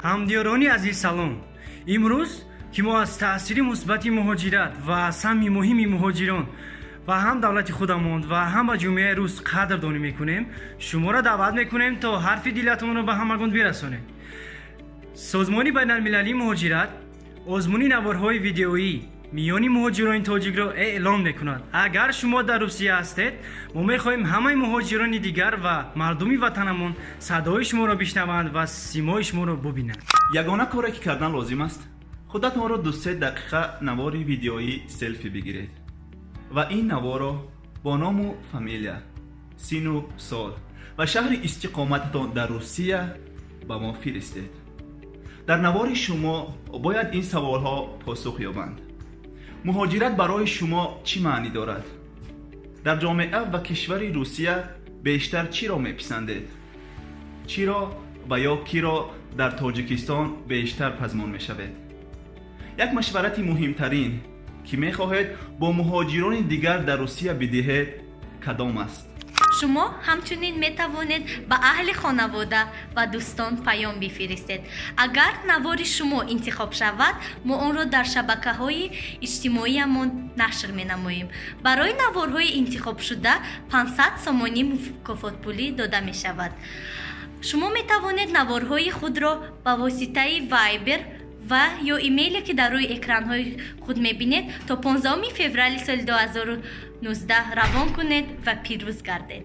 Ҳамдиёрони азиз, салом. Имрӯз ки мо аз таъсири мусбати муҳоҷират ва саҳми муҳими муҳоҷирон ва ҳам давлати худамон ва ҳам ба ҷомеаи рус қадрдонӣ мекунем, шуморо даъват мекунем, то ҳарфи дилатонро ба ҳамагон бирасонед. Созмони байналмилалии муҳоҷират озмуни наворҳои видеоӣ миёни муҳоҷирони тоҷикро эълон мекунад. Агар шумо дар Русия ҳастед, мо мехоҳем ҳамаи муҳоҷирони дигар ва мардуми ватанамон садои шуморо бишнаванд ва симои шуморо бубинанд. Ягона коре ки кардан лозим аст, худатонро 2-се дақиқа навори видеоӣ селфи бигиред ва ин наворо бо ному фамилия, сину сол ва шаҳри истиқомататон дар Русия ба мо фиристед. Дар навори шумо бояд ин саволҳо посух ёбанд: муҳоҷират барои шумо чӣ маънӣ дорад? Дар ҷомеа ва кишвари Русия бештар чиро меписандед? Чиро ва ё киро дар Тоҷикистон бештар пазмон мешавед? Як машварати муҳимтарин, ки мехоҳед бо муҳоҷирони дигар дар Русия бидиҳед, кадом аст? Шумо ҳамчунин метавонед ба аҳли хонавода ва дӯстон паём бифиристед. Агар навори шумо интихоб шавад, мо онро дар шабакаҳои иҷтимоиямон нашр менамоем. Барои наворҳои интихобшуда 500 сомонӣ мукофотпулӣ дода мешавад. Шумо метавонед наворҳои худро ба воситаи Вайбер ва ё имейле, ки дар рӯи экранҳои худ мебинед, то 15 феврали соли 2019 равон кунед ва пирӯз гардед.